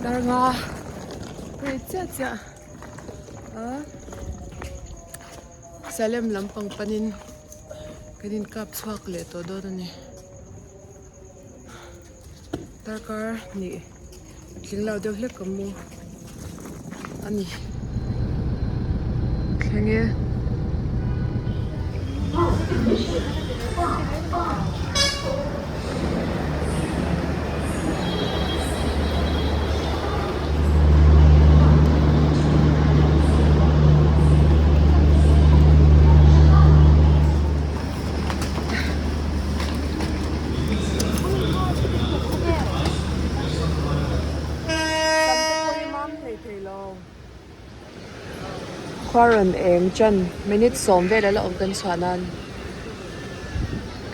Dar nga ri chiah chiah a Salem lampang panin kan inkap chhuak leh tawh dawn a ni. Darkar hnih tling lo deuh hlek ka mu a ni thleng e. Khua rawn eng chan minute sawm vel a la awm kan chhuah nan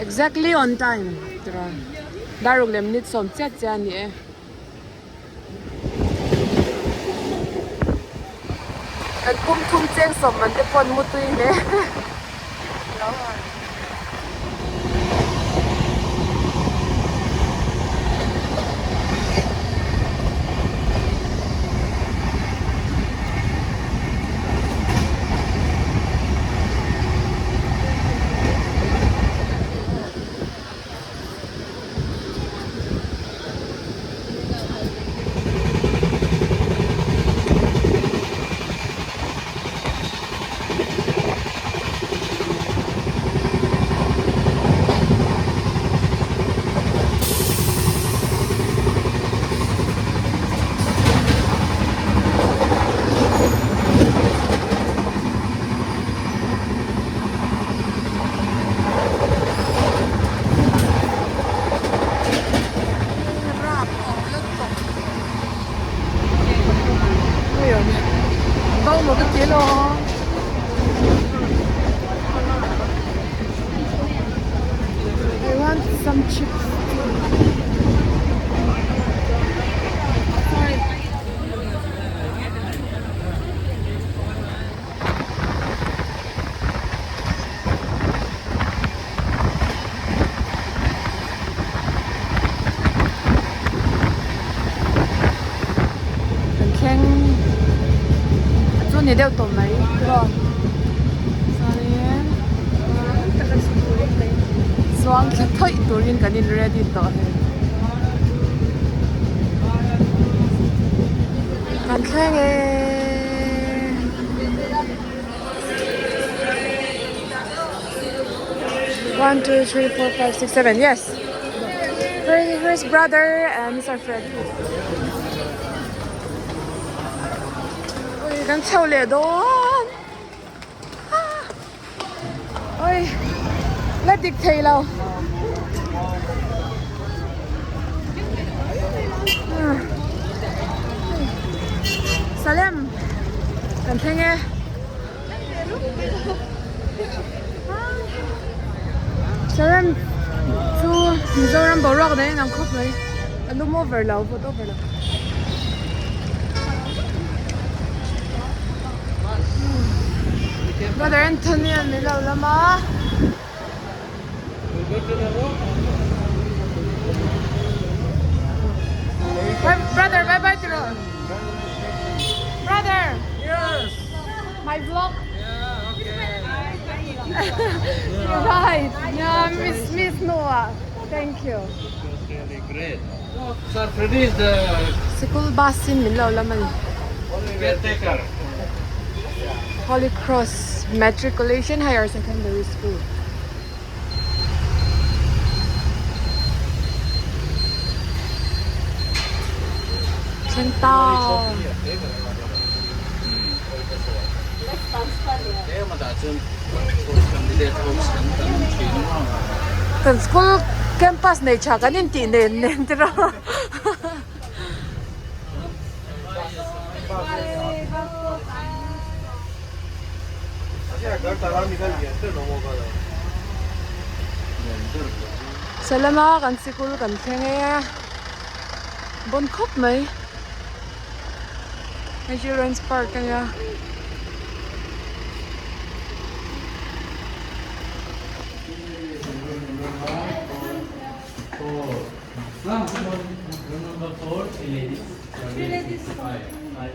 exactly on time tira dar ruk leh minute sawm chiah chiah a ni e. Kan pum thum cheng sawm man te pawh an mu tui hle. I want some chips. Sorry. Kan thleng a chu ni deuh tawh mai tiraw chuanin chuang thla thawih turin kan in ready tawh hei kan thleng e. One, two, three, four, five, six, seven. Yes. Here's brother and Sir Freddy. Ui, kan chho leh dawn. Ui, la dik thei lo. Salem, kan thleng e. Salem chu Mizoram boruak daih in ang khawp mai a lum over lo vawt over lo. Brother Anthony an ni lo lama. Brother bye bye tiro. Brother. Yes. My vlog. Yeah, okay. Right. Yeah, Miss Miss Noah. Thank you. It was really great. Sir Freddy is the Sikul bus in min lo lam a ni. caretaker. Holy Cross Matriculation Higher Secondary School. Thleng ta. Kan school campus nei tha kan intih nen nen te rawh. Salama kan sikul kan thleng e a bawn khawp mai hei children's park a nia. four, three ladies. Three ladies. Five. Five.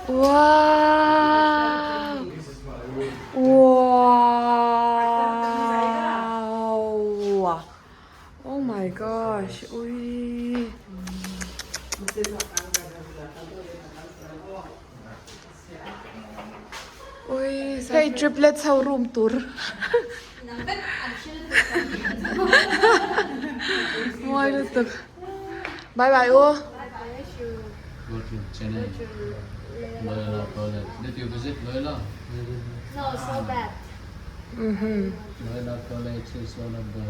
Wow! Wow! Oh my gosh! Ui! Ui! Hei triplets ho room tur. Mawi lutuk. Bye bye u. Go to Chennai. Loyola College. Did you visit Loyola? No, so bad. Loyola College is one of the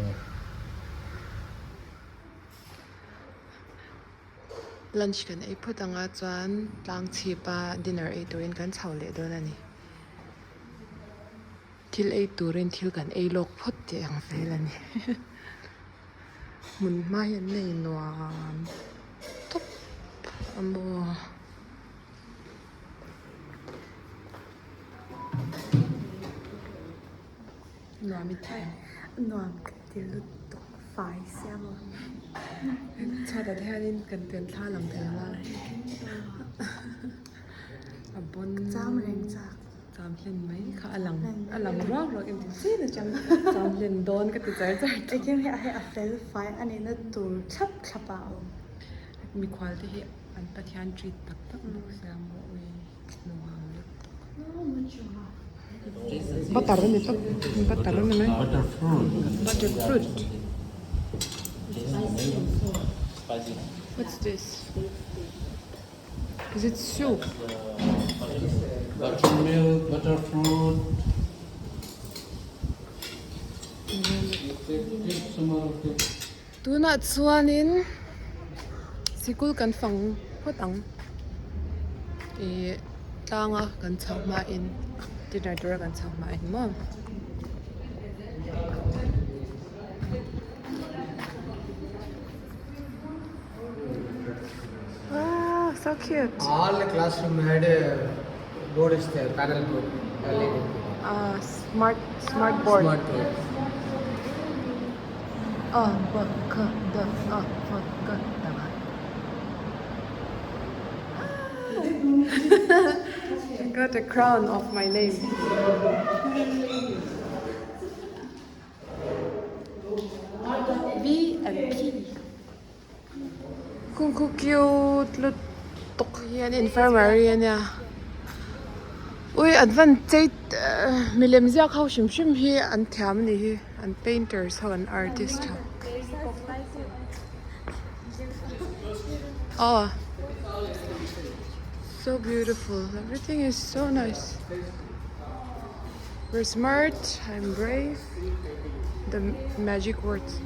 Lunch kan ei phawt anga chuan tlang chhip a dinner ei turin kan chho leh dawn a ni. Thil ei turin thil kan ei lawk phawt tih ang vel a ni. Hmun hma hi an nei nuam tawp a maw. Nuam i ti em? Nuam ka ti lutuk fai sia maw. Chhuatah te hianin kan kan thla lang thei ang a. A bawn. Cham reng chak. Cham hlen mai kha a lang a lang ruak ruak em tih chin atang cham hlen dawn ka ti char char tawh. Engkim hi a hei a fel fai a nihna tur thlap thlap ah a awm. Mikhual te hi an Pathian treat tak tak bawk sia maw ui nuam lutuk. Butter a ni tlat butter a ni mai. Butter fruit. Butter fruit. What's this? Is it soup? Buttermilk, butterfruit. Tunah chuanin sikul kan fang phawt ang. Ih tlanga kan chho hmain dinner tura kan chho hmain maw. Wow, so cute. All the classroom had a board is there, panel board, LED. Ah, smart smart board. Smart board. A B K D A F G I got a crown of my name. V and P. Kung khu cute lutuk hian infirmary a nia. Ui an van chei milem ziak ho hrim hrim hi an thiam a nih hi an painters ho an artist ho. Aw so beautiful everything is so nice. We're smart, I'm brave. The magic words.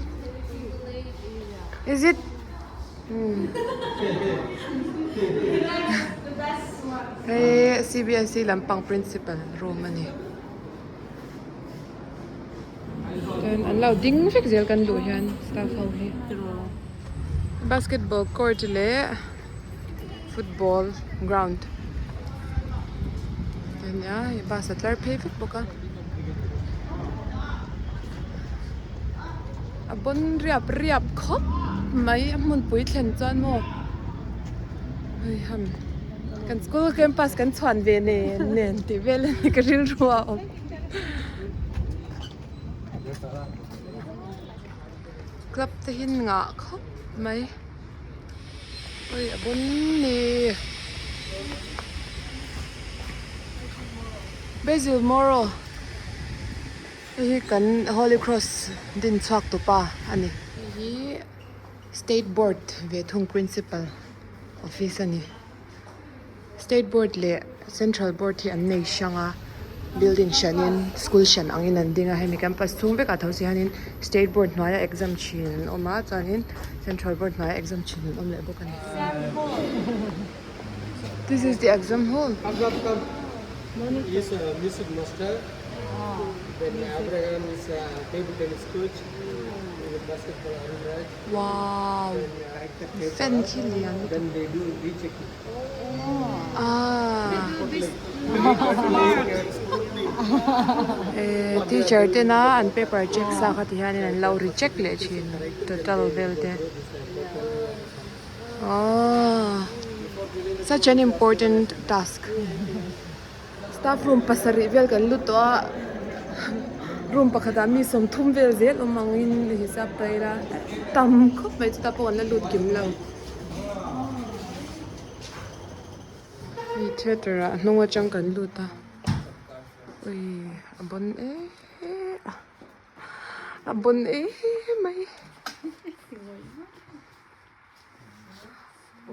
Is it? Hmm. Hei CBSE lampang principal room a ni. Chuan an lo ding vek zel kan duh hian staff ho hi. Basketball court leh football ground a nia hei bus a tlar phei vek bawk a a bawn riap riap khawp mai a hmunpui thlen chuan maw hei ham kan school campus kan chhuan ve nen nen tih vel a ni ka rilru a awm. Club te hi ngah khawp mai. Ui a bun ni. Basil Moro hei hi kan Holy Cross din chhuak tupa a ni. Hei hi State Board ve thung Principal office a ni. State board leh central board hi an nei hrang a building hranin school hran angin an ding a hemi campus chhung vekah tho si hianin state board hnuaia exam thin an awm a chuanin central board hnuaia exam thin an awm leh bawk a ni. This is the exam hall. He is a music master. Then Abraham is a table tennis coach. He is a basketball Arun Raj. Wow! Fan khi lian lutuk. Then they do rechecking. Ah. Eh teacher tena an paper check sa kha ti hianin an lo recheck leh thin total vel te aww such an important task staff room pasarih vel kan lut tawh a room pakhatah mi sawmthum vel zel awm angin hisap ta ila tam khawp mai chutah pawh kan la lut kim lo. Hei theatre ah hnung atang kan lut a ui a bawn em a a bawn em mai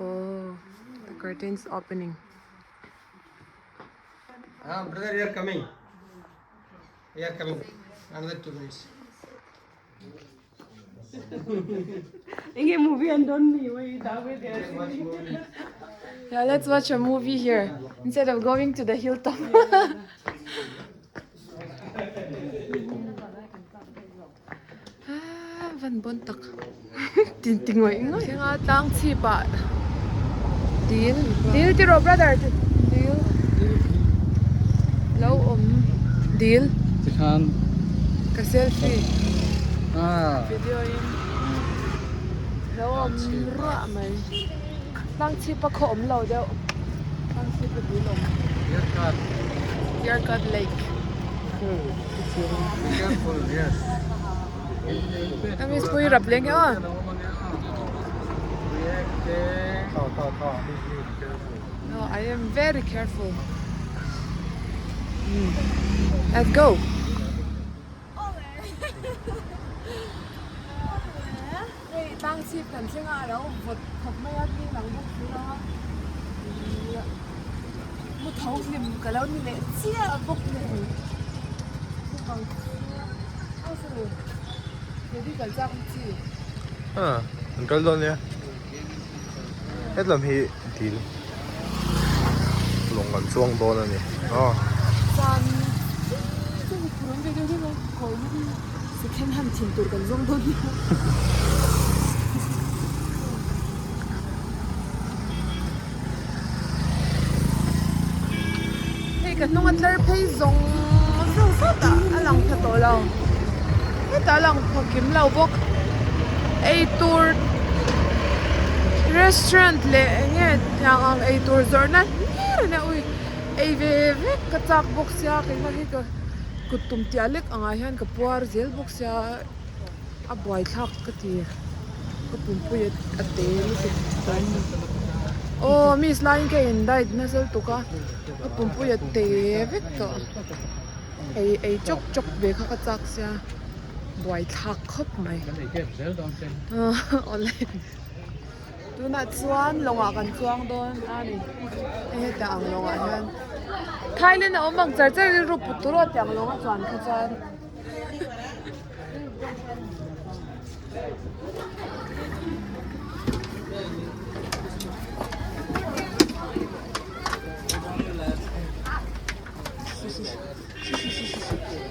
aw the curtains opening. Ah brother we are coming we are coming another 2 minutes. Enge movie an dawn ni wei da wei there. Yeah, let's watch a movie here instead of going to the hilltop. Ah, van bon tak. Tin ti ngawih ngawih. Thlenga tlang chhip ah dil dil ti rawh brother dil lo awm dil. Tikhan. Ka selfie. Ah. Video in lo awm ruah mai. Tlang chhip a khaw awm lo deuh. Tlang chhip a dil awm. Yerkat. Yerkat lake. Be careful, yes. Kami pui rap leng e aw. No, I am very careful. Let's go. Hei tlang chhip kan thleng a alo vawt khawp mai a tling lang bawk si lo a mu tho hlim ka lo ni leh chiah bawk nen chuvang chu a sawi ready kal chak ang chi. Ah an kal dawn nia hetlam hi dil lawng an chuang dawn a ni aw. Chuan chu phur awm ve deuh deuh a kawr hi. Second hand thin tur kan zawng dawn nia. Hei ka hnung a tlar phei zawng zawng sawt a a lang pha tawh lo. Hetah a lang pha kim lo bawk. Eitur restaurant leh eng nge tiang ang eitur zawrhna hlir a nia ui ei ve vek ka chak bawk sia keimah hi ka. Kut tum tiah lek angah hian ka puar zel bawk sia a buaithlak ka ti ka pumpui a te lutuk aw miss laiin ka in diet nasa lutuk a ka pumpui a te vek tawh ei ei chawk chawk ve kha ka chak sia buaithlak khawp mai awle. Tunah chuan lawngah kan chuang dawn a ni hei heta ang lawngah hian Thailand a awm ang char char rilru put tur aw tiang lawng a chuan kha chuan.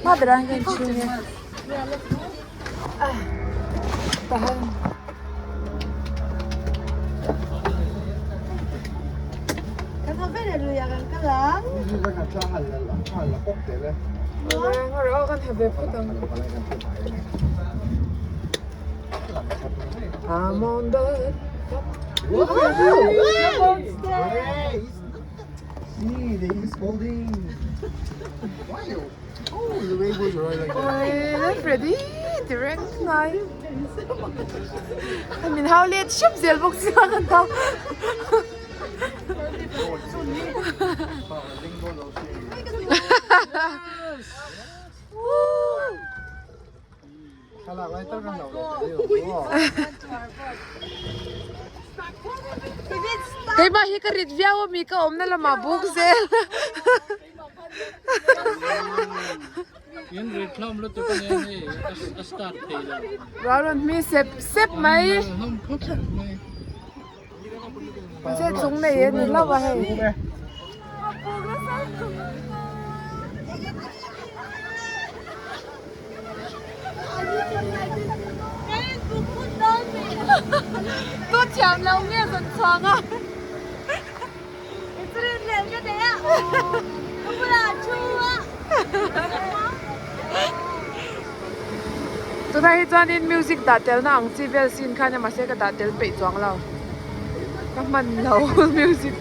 Hma berah hian ka inchhung e. I'm on the top. See, they use holding. Why? Oh, the wave goes right like that. Oi, ready? Direct nai. I mean, how late ship zel bawk sia kan tau. Keimah hi ka rit viau a mi ka awmna lamah buk zel. In rit hlawm lutuk a nia hei a start thei lo. Ruah rawn hmi sep sep mai. Hlawm khawp mai. Mahse chung nei e ni hlauh a hei. Tu thiam lo nge zawn chhuang a. Tunah hi chuanin music dah telna ang chi vel scene kha nia mahse ka dah tel peih chuang lo. Ka hman lo music.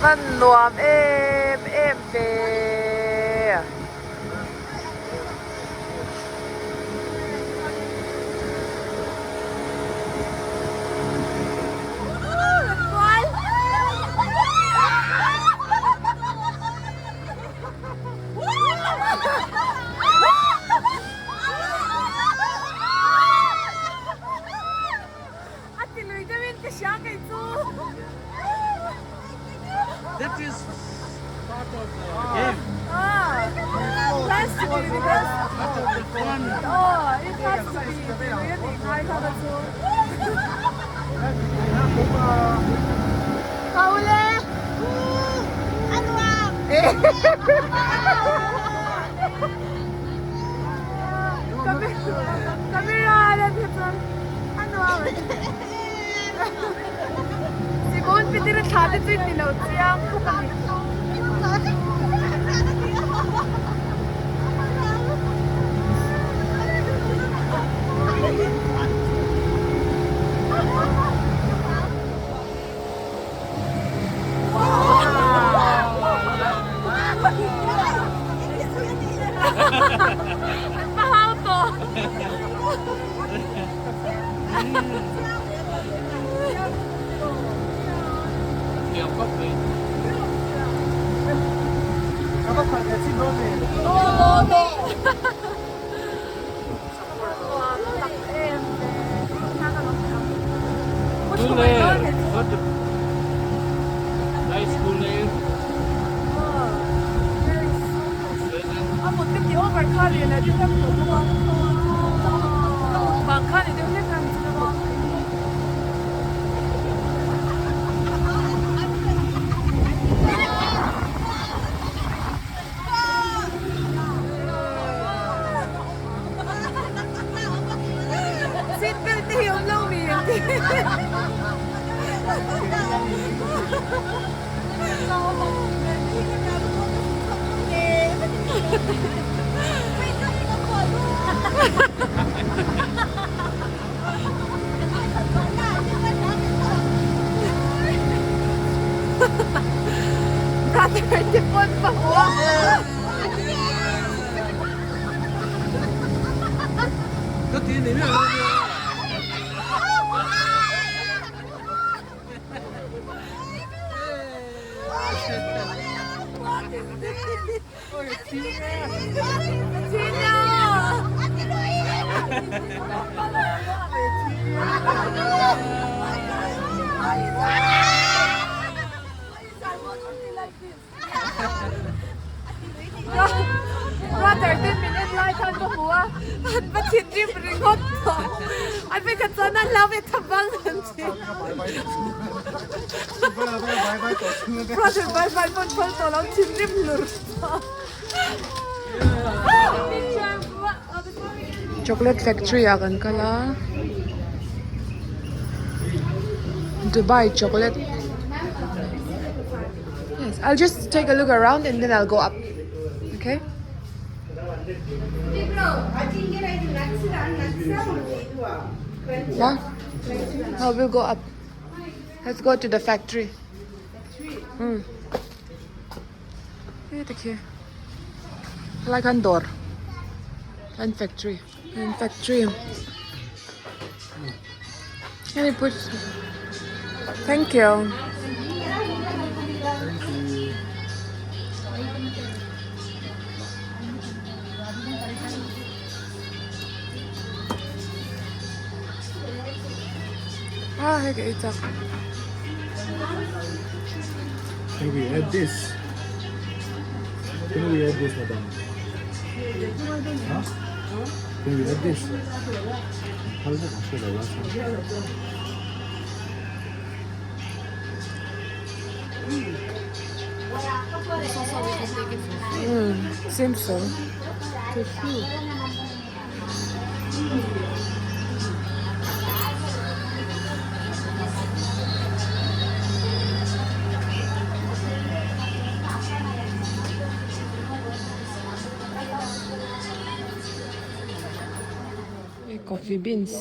Hman nuam em em ve. A ti lui deuhin ka hria kei chu. That is part of the game. Ah, it has to be because Part of the fun. Oh, it has to be ti lui a nih ngai kha ka chu. Paule! A nuam! Camera a hi chuan a nuam. Simon Peter a thla te chu in ni lo chiang khawp a ni. An va hau tawh. Seat belt te hi awm lo mi an ti. Brother te pawn pa hua. Brother ten min en lai khan ka hmu a, an va thinrim ringawt tawh. An vekhat chuan an hlau ve tha bang an ti. Brother bye bye pawn phal tawh lo thinrim hlur tawh. Chocolate factory ah kan kal a, Dubai chocolate. Yes, I'll just take a look around and then I'll go up. Okay? Yeah? No, we'll go up. Let's go to the factory. Hmm. Hey, tikhi. Helai khan dawr. An factory. An factory. Can you put Thank you. Ah, hei ka ei chak. Can we add this? Can we add this, madam? Huh? Can you add this? Phal vek ang hre lo a chuan. Hmm, seems so. Coffee beans.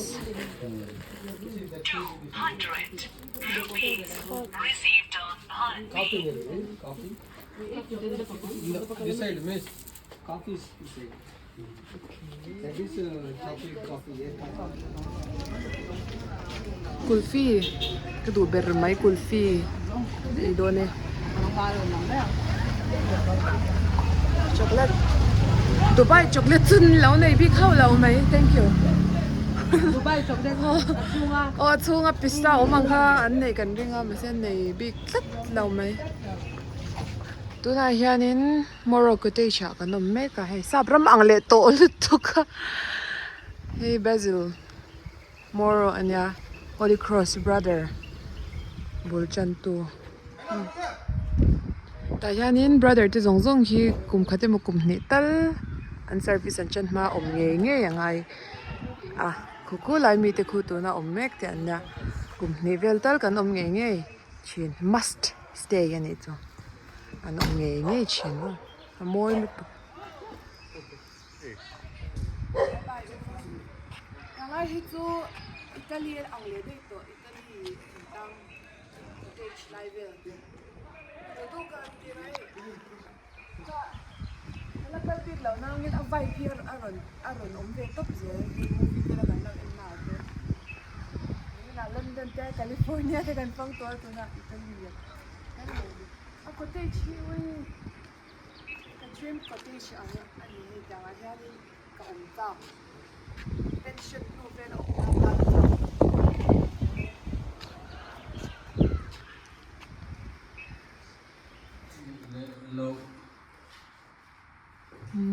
Coffee coffee. This side, miss. Coffee is this side. That is chocolate coffee. Yeah, coffee. Kulfi ka duh ber mai kulfi ei dawn e chocolate Dubai chocolate chu lo nei bik hauh lo mai thank you Dubai chocolate a chhunga aw a chhunga pista awm ang kha an nei kan ring a mahse an nei bik tlat lo mai tunah hianin Moro cottage ah kan awm mek a hei sap ram ang leh tawh lutuk a hei basil Moro a nia Holy Cross brother bul tan tu tah hianin brother te zawng zawng hi kum khat emaw kum hnih tal an service an tan hma awm ngei ngei a ngai a khu khu lai mite khu tuna awm mek te an nia kum hnih vel tal kan awm ngei ngei thin must stay a nih chu. An awm ngei ngei thin a, a mawi lutuk. Palai hi chu Italy ang leh daih tawh Italy thingtlang cottage lai vel ka la kal bik loh nangin a vibe hi a rawn a rawn awm ve tawp zel movie te la kan lo en na ah te tunah London te California te kan fang tawh a tunah Italy a. A cottage hi ui ka dream cottage ang a ni hei tiang ah hianin ka awm chak pension hnu vel a awm chak a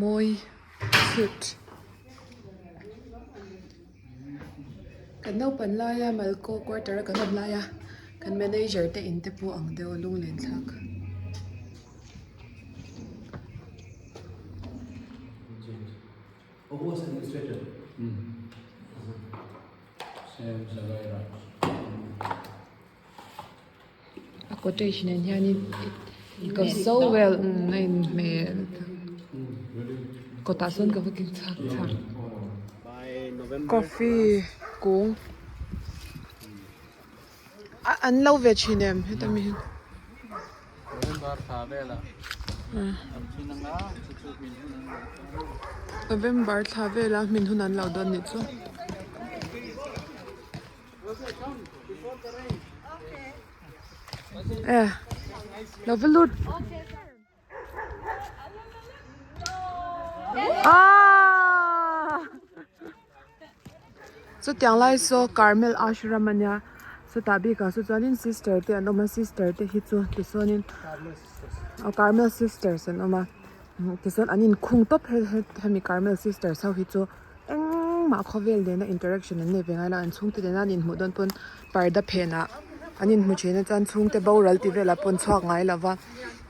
Mawi cute. Kan naupan laia Malco quarter a kan awm laia kan manager te in te pawh ang deuh a lunglen thlak. A cottage nen hianin it goes so well umm a inhmel kawtah sawn ka va keng chak chak coffee kung a an lo ve thin em heta mi hi. November thla velah hmin hun an lo dawn nih chu. Eh lo va lut ah chutiang lai saw Carmel ashram ania chutah bikah saw chuanin sister te an awm a sister te hi chu tichuanin aw Carmel sisters an awm a tichuan an inkhung tawp hemi Carmel sisters ho hi chu. Engmah khawvel nena interaction an nei ve ngai lo an chhungte nena an inhmuh dawn pawn parda phenah an inhmu thin a chuan chhungte boral tih velah pawh an chhuak ngai lo va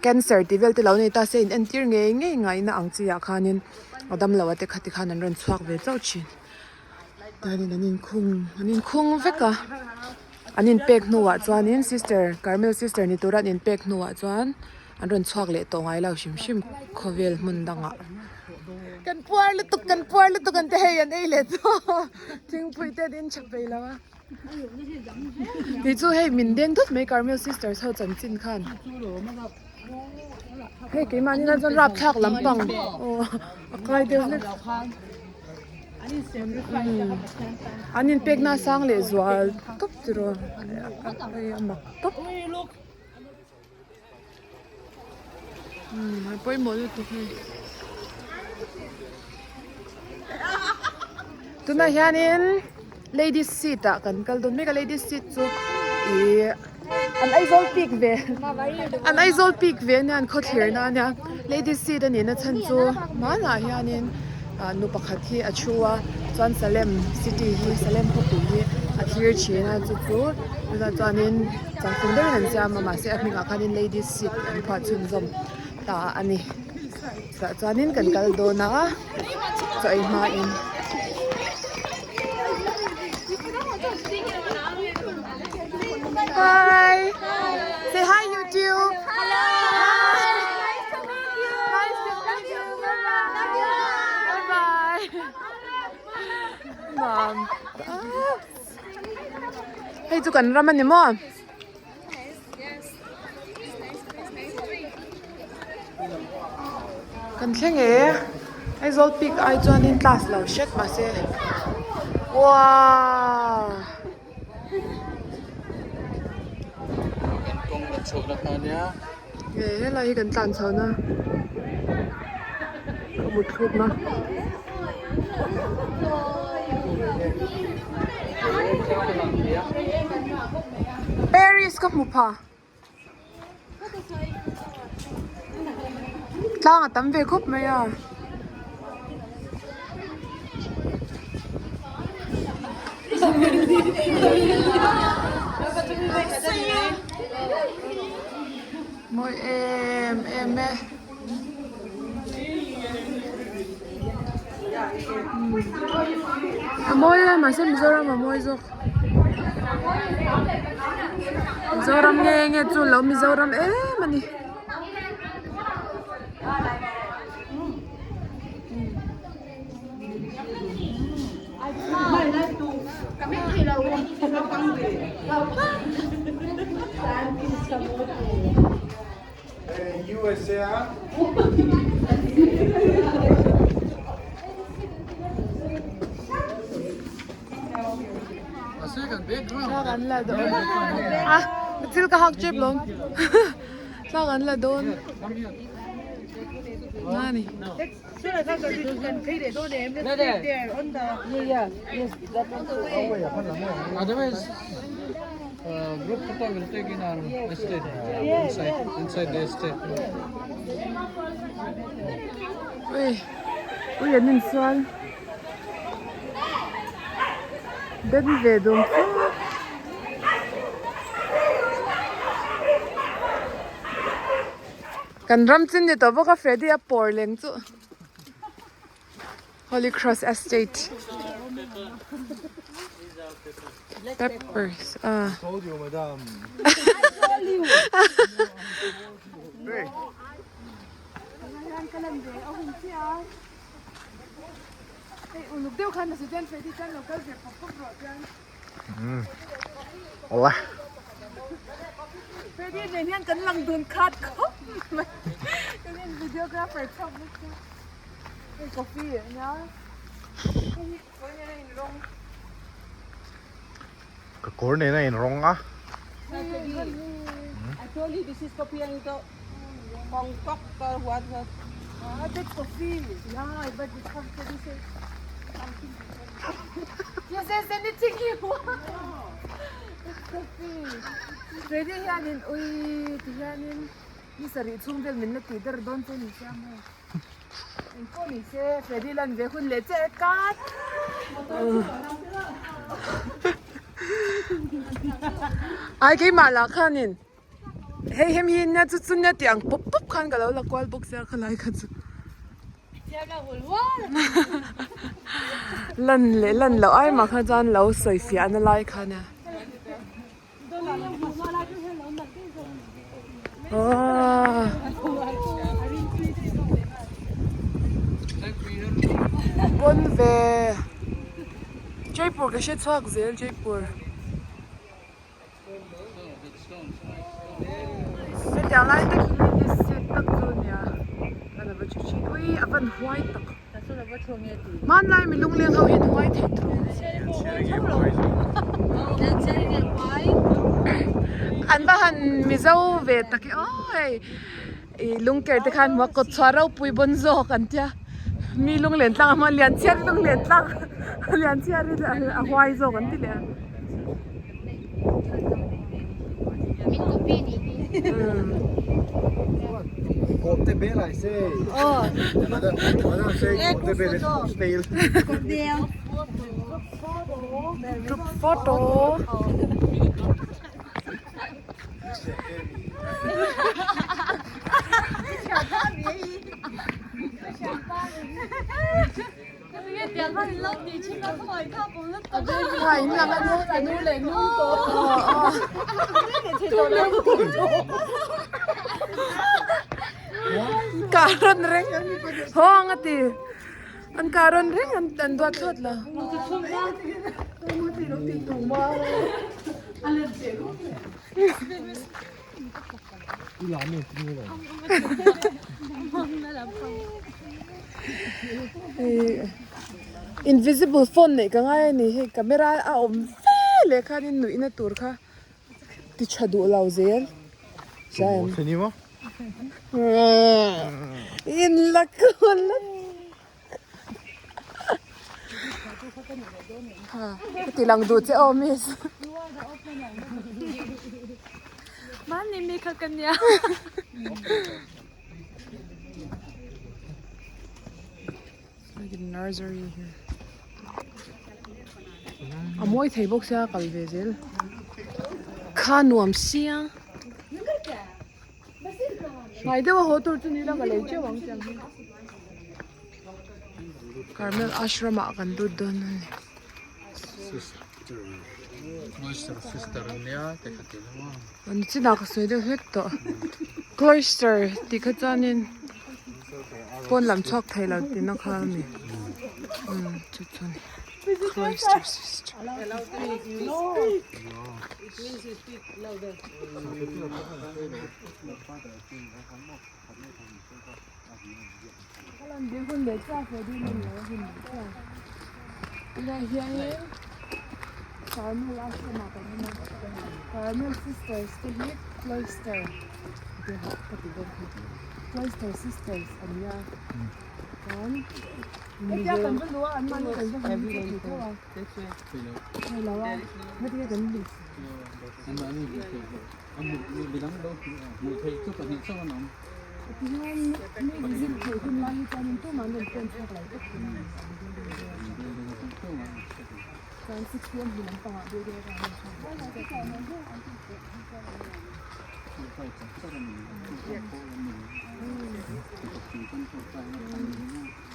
cancer tih vel te lo nei ta se in entir ngei ngei ngaihna ang chi ah khanin a damlo a te kha ti khan an rawn chhuak ve chauh thin chuanin an inkhung an inkhung vek a an inpek hnuah chuanin sister carmel sister ni tura an inpek hnuah chuan an rawn chhuak leh tawh ngai lo hrim hrim khawvel hmun dangah. Kan puar lutuk kan puar lutuk an ti hei an ei leh tawh thingpui te an in tha peih lo a kei chu hei min deng thut mai Carmel sisters ho chanchin khan hei keimahni nan chuan rapthlak lampang aw a kai deuh hlek an inpekna a sang leh zual tawp tiraw hei a mak tawp. Umm a pawimawh lutuk hei tunah hianin ladies seat ah kan kal dawn mek a ladies seat chu ihh an Aizawl peak ve an Aizawl peak ve ania an khawthlir na ania ladies seat a nihna chhan chu hmanah hianin. Ah nu pakhat hi a thu a chuan Salem city hi Salem khawpui hi a thlir thin a chu chu tunah chuanin changtlung deuhin an siam a mahse a hmingah khanin ladies seat an phuah chhunzawm ta a ni tah chuanin kan kal dawn a chaw ei hmain. Hi say hi YouTube hello nice to meet you nice to meet you bye bye bye bye hei chu kan ram ani maw Kan thleng e Aizawl peak ai chuanin class lo hret mahse uaaa. Kan kawng la chhohna kha ania. E helai hi kan tlan chhohna ka mut thlukna. Paris ka hmu pha. Tlang a tam ve khawp mai a. Mawi em em e. A mawi a mahse Mizoram a mawi zawk. Mizoram nge nge chu lo Mizoram em a ni. Thla kan la dawn a thil ka hak tep lawm thla kan la dawn nani Otherwise, group photo will take in our estate, inside, inside the estate. Ui, ui an insual. Den ve dawm chu. Kan ram chin ni tawh bawk a Freddy a pawr leng chu. Holy Cross Estate. Peppers. Ah. Told you, madam. Awle. Freddy nen hian kan lang dun khat khawp mai. Kan in videographer chhuak bawk sia. Hei coffee a nia. Hei hi kawr nen a inrawng. Ka kawr nen a inrawng a. I told you this is coffee and ito Bangkok or what what. Ah, that's coffee. Yeah, but it's from Freddy says something different. He says anything he wants. It's coffee. Freddy hianin ui ti hianin ni sarih chhung vel min la tih ber dawn chu ni sia maw. Engpawh ni se Freddy lan ve hun leh che kat. Ai keimah lah khanin hei hemi hi nia chu chu nia tih ang pawp pawp khan ka lo la kual bawk sia khalai kha chu. Lan leh lan loh ai mah kha chuan lo sawi fiah na lai kha nia. Pawn ve Jaipur ka hre chhuak zel Jaipur. Hetiang lai tak hi ladies seat tak chu a nia ka la va thu thin ui a van huai tak hmanlai mi lungleng ho hian huai thei tur an va han mizo ve tak e aw hei ih lungker te khan hmuh a kawt chhuah ropui bawn zawk an tia mi lunglen tlang a hmuh a lianchhiar lunglen tlang lianchhiar hi a huai zawk an ti leh a. Min copy nih hi. Kawmte bel ai se. Aw. Madam, madam say kawmte bel is snail. Group photo. Karon reng hawng a ti an karon reng an an duat thlawt lo. Invisible phone neih ka ngai a ni hei camera a awm fe leh khanin nuihna tur kha ti tha duh lo zel in la kual la ka ti lang duh che aw miss. Mahni mi kha ka nia. Like in nursery here. A mawi thei bawk sia kal ve zel. Kha nuam sia. Ngai deuh a haw tur chu ni la ka lei teuh ang tiang hi. Carmel ashram ah kan lut dawn a ni. Cloister sister ania te kha ti lo a. An chinah ka sawi deuh hlek tawh. Cloister tih kha chuanin pawn lam chhuak thei lo tihna kha a ni. Umm chu chu a ni. Cloister sister. Tunah hianin Carmel ashram ah kan awm a Carmel sisters te hi cloister te hah ka ti bawk hi cloister sisters an nia chuan hetia kan va luh a an mahni kan va hmu thei tho a thei lo a heti kan luh. Tihian mi visit theih hun lai hi chuanin tumah an rawn pen chhuak lo vek thei a. Chuan 6 pm hi lampangah deuh deuh a rawn chhuak leh.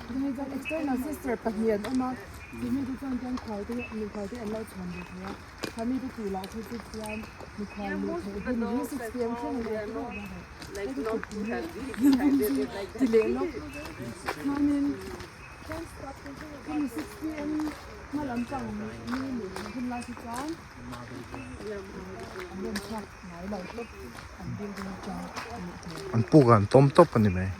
Hei chuan external sister pahnih an awm a tih te chuan chuan khual te mikhual te an lo chhuan ve thei a khami te tih lah chu chu chuan mikhual luh theih hun hi 6 pm thleng a ni a ti leh lawk chuanin khami 6 pm hma lampang mi luh theih hun lai chu chuan an rawn chhuak ngai lo tawp an building atang a luh theih. An puk ah an tawm tawp a ni mai.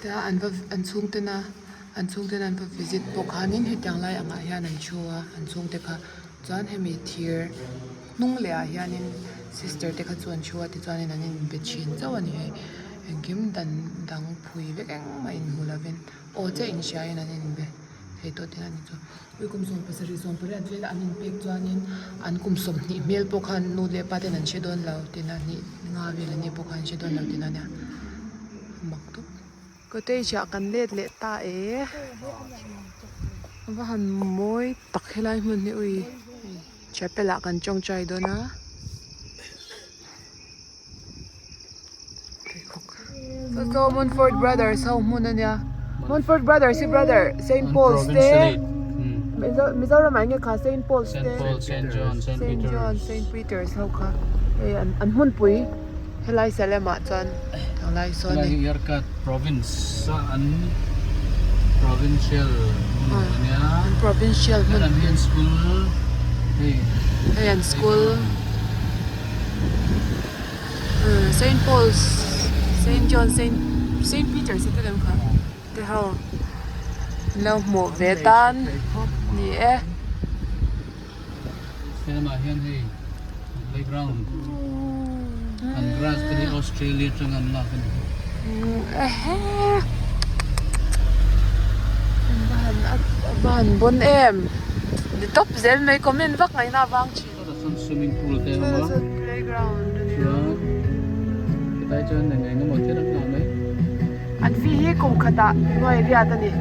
Tia an va an chhungte na an chhungte na an va visit pawh khanin hetiang lai angah hian an thu a an chhungte kha chuan hemi thir hnung leh ah hianin sister te kha chu an thu a tichuanin an inbe thin chauh a ni hei engkim dan dang phui vek engmah inhmu lovin aw chiah inhriain an inbe thei tawh tihna a ni chu. Ui kum 70 18 vela an inpek chuanin an kum 20 hmel pawh khan nu leh pa ten an hre dawn lo tihna hnih nga vel an nih pawh khan an hre dawn lo tihna ania mak tawp. Cottage ah kan let leh ta e a va han mawi tak helai hmun hi ui. Chapel ah kan tawngtai dawn a. Saw saw Montfort Brothers ho hmun a nia. Montfort Brothers hi brother Saint Paul's te Mizoram ah enge kha Saint Paul's te Saint John Saint Peter's ho kha hei an hmunpui helai Salem ah chuan helai sawn a ni. Helai hi Yarkat province a an provincial hmun a nia. An provincial hmun. Helam hi an school hei. Hei an school. Saint Paul's Saint John Saint Saint Peter's te lem kha te ho an lo hmuh ve tan ni e. Helamah hian hei playground an grass te hi Australia atanga an lak a ni. A va han bon em ni tawp zel mai comment vak ngaihna avang thin. Chutah chuan swimming pool te a awm a. Chuan playground a nia. Chuan hetlai chuan eng eng emaw thil an nghah mai. An fee hi kum khatah nuai riat a ni.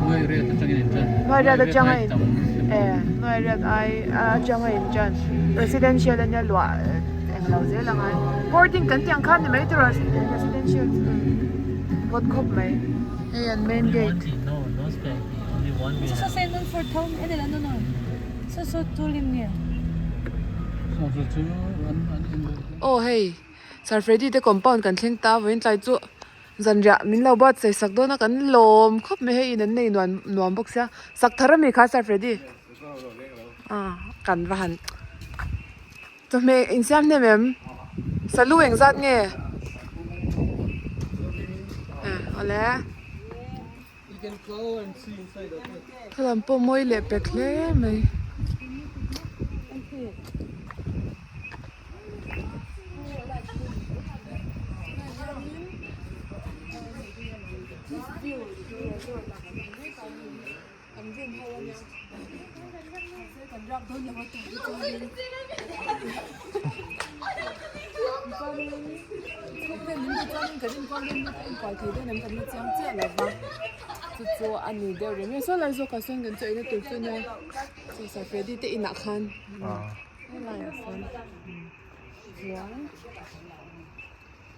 Nuai riat atangin in tan. Nuai riat atang a in e nuai riat ai atang a in tan. Residential a nia luah eng lo zel ang ai. Boarding kan tih ang khan ni mai tur a residential chu vawt khawp mai. Hei an main gate. Aw hei Sir Freddy te compound kan thleng ta vawiin tlai chu zanriah min lo buatsaih sak dawn a kan lawm khawp mai hei in an nei nuam nuam bawk sia sak thar ami kha Sir Freddy ah kan va han chawhmeh insiam hnem em salu engzat nge eh awle. Thlalak pawh mawi leh pek hle mai. Chu chu a ni deuh reng a saw lai zawkah sawn kan chaw eina tur chu a nia chaw sa Freddy te inah khan helaiah sawn chuan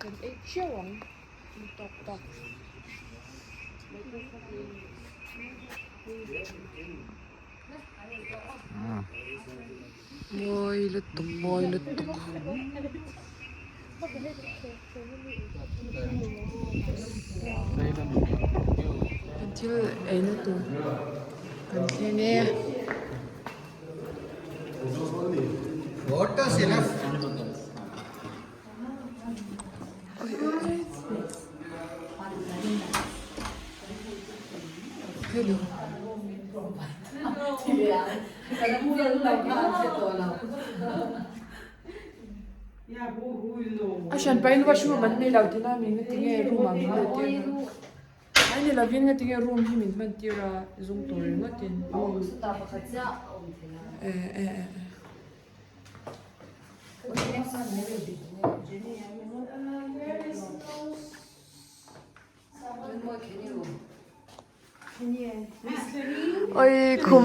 kan ei theuh ang tawk tawk. Mawi lutuk mawi lutuk. Kan thil eina tur kan thleng e. Hello. A hran pahin washroom an nei lo tina mi ngatinge room ah min let tir a ai ni lovin ngatinge room hi min hman tir a zung tur ringawtin eh eh eh. Oi khum.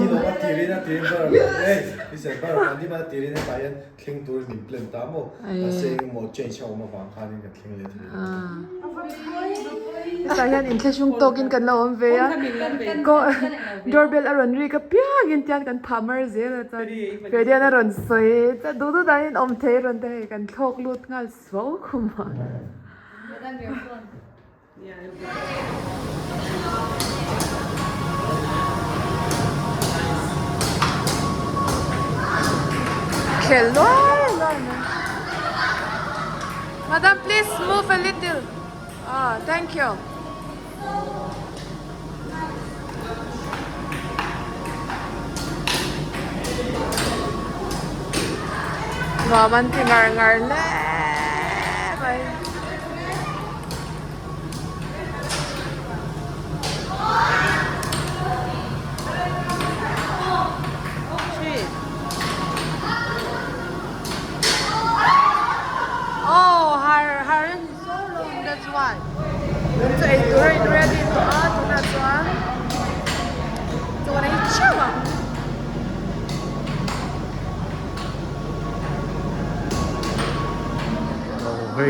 Hetah hian inthlahrung tawkin kan lo awm ve a doorbell a rawn rik apiangin tiang kan phah mar zel a chuan Freddy-a'n a rawn sawi chuan duh duh danin awm thei a rawn ti hei kan thlawk lut nghal suau khum a. Khel luai luai mai. Madam please move a little. Ah thank you. Nuam an ti ngar ngar hle mai. Oh, her her is so long that's why. Chu ei tur a in ready tawh a tunah chuan chuan a hi chiau ang.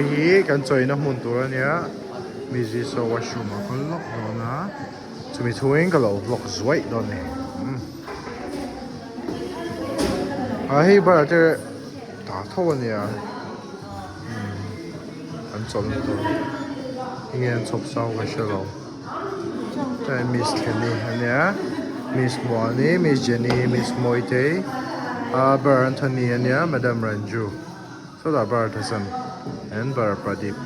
Hei hi kan chawina hmun tur a nia Miss Isua washroom ah kal lawk dawn a chumi chhungin ka lo vlog zuaih dawn a ni ah hei bar te ta tho a nia an chawlhna tur enge an chhawp sau ka hre lo chuan Miss Theni a nia Miss Muani Miss Jenny Miss Mawitei ah bar Anthony a nia Madam Ranju. Sawtah bar Thasan and bar Pradeep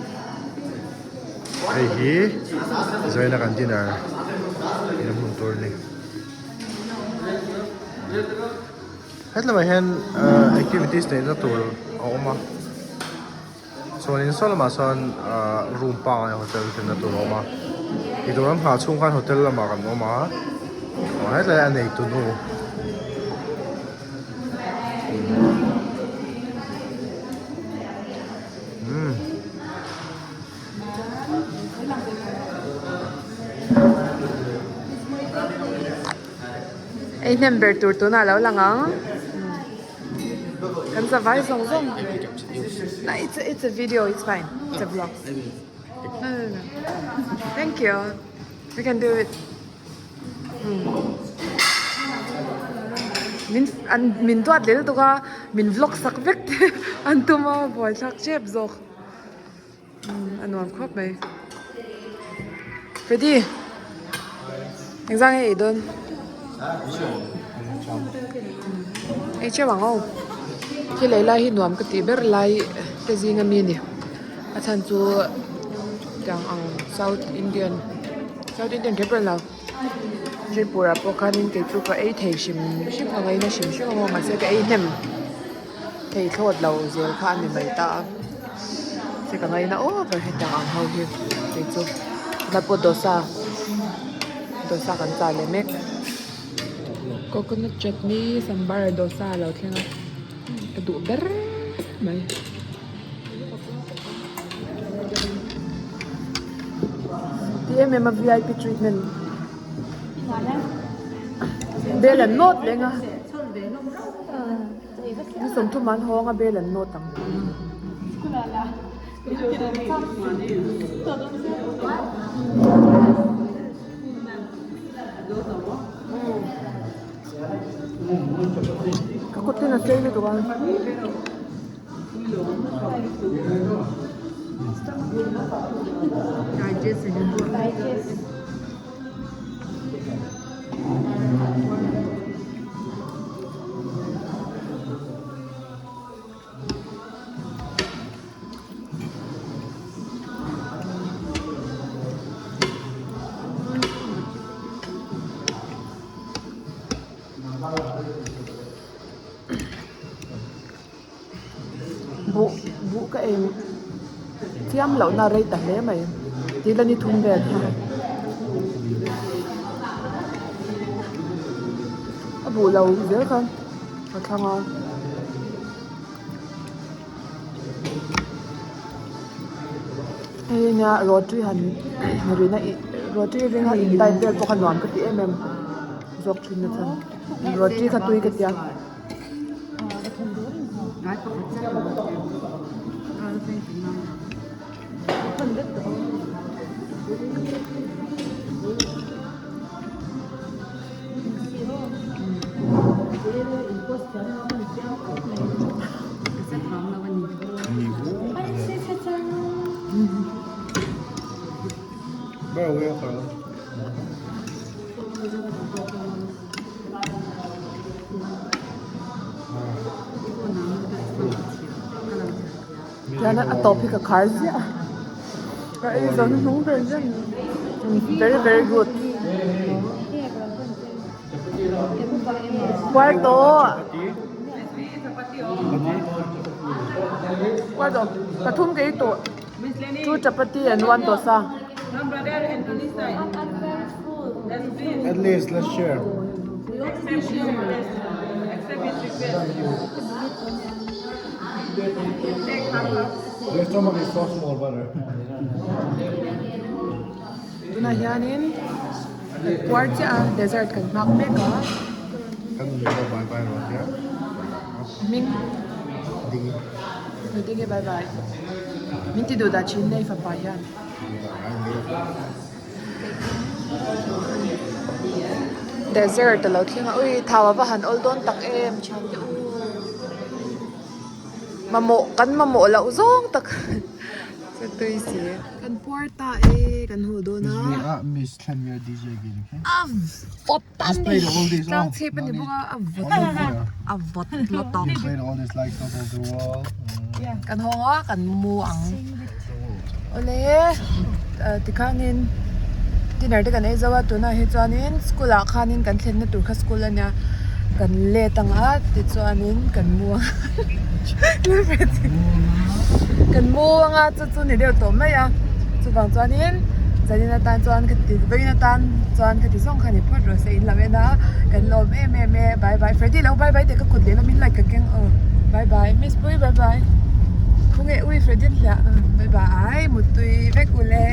hei hi zaina kan dinner in a hmun tur a ni hetlamah hian ahh activities neihna tur a awm a chuanin saw lamah sawn ahh room pangngai hotel thlenna tur a awm a eitur an nghah chhung khan hotel lamah kan awm a hetlai a neitu nu. Ei hnem ber tur tunah lo lang ang kan zavai zawng zawng it's it's a video it's fine it's a vlog no no no thank you we can do it. Min an min duat leh lutuk a min vlog sak vek te an tum a buaithlak tep zawk a nuam khawp mai Freddy engzah nge ei dawn ei teuh ang aw thil ei lai hi nuam ka tih ber lai te zing ami a ni a chhan chu tiang ang south indian south indian kher pawh a ni lo Tripura pawh khanin kei chu ka ei thei hrim hrim a ngaina hrim hrim a maw mahse ka ei hnem thei thlawt lo zel kha a ni mai ta a se ka ngaina over hetiang ang ho hi kei chu tunah pawh dosa dosa kan chah leh mek coconut chutney sambar dosa a lo thleng a ka duh ber mai. Ti em em a vip treatment bel an nawt leng a ni 30 an hawng a bel an nawt ang. Ka kut ten a sei lutuk a. Buh buh ka ei chiam loh na rei ta hle mai tih la ni thum vel kha a buh lo zel kha ka thlang a. Hei nia roti han rina ih roti ringa in type vel pawh kha nuam ka ti em em zawk thin na chhan roti kha tui ka tia. Tihian a tawp hi ka khar ziah a ka ei zo hnuhnung ber zel very very good quarto quarto pathum ka ei tawh two chapati and one dosa. At least let's share. Your stomach is so small, brother. Tunah hianin puar chiah a dessert kan hmak mek a. Kan nu leh bye bye rawh tia. Hming. Dingi. Dingi bye bye. Min ti duh dah thin nei fapa hian. Dessert a lo thleng a, ui thau a va han awl dawn tak em thiante u. Mamawh kan mamawh loh zawng tak chu tui si. Kan puar ta e kan haw dawn a. A vawt tan ni tlang chhip a ni bawk a a vawt a vawt lutuk. Kan hawng a kan mu ang. Awle tikhanin dinner te kan ei zo a tunah hi chuanin school ah khanin kan thlenna tur kha school a nia kan let ang a tichuanin kan mu ang kan mu ang a chu chu ni deuh tawh mai a chuvang chuanin zanin atan chuan ka ti vawiin atan chuan ka ti zawng kha ni phawt rawh se in lo en a kan lawm em em e bye bye Freddy lo bye bye teh ka kut lehlam in light ka keng aw bye bye miss pui bye bye. Khawnge ui Freddy an hliah bye bye muttui vek ule.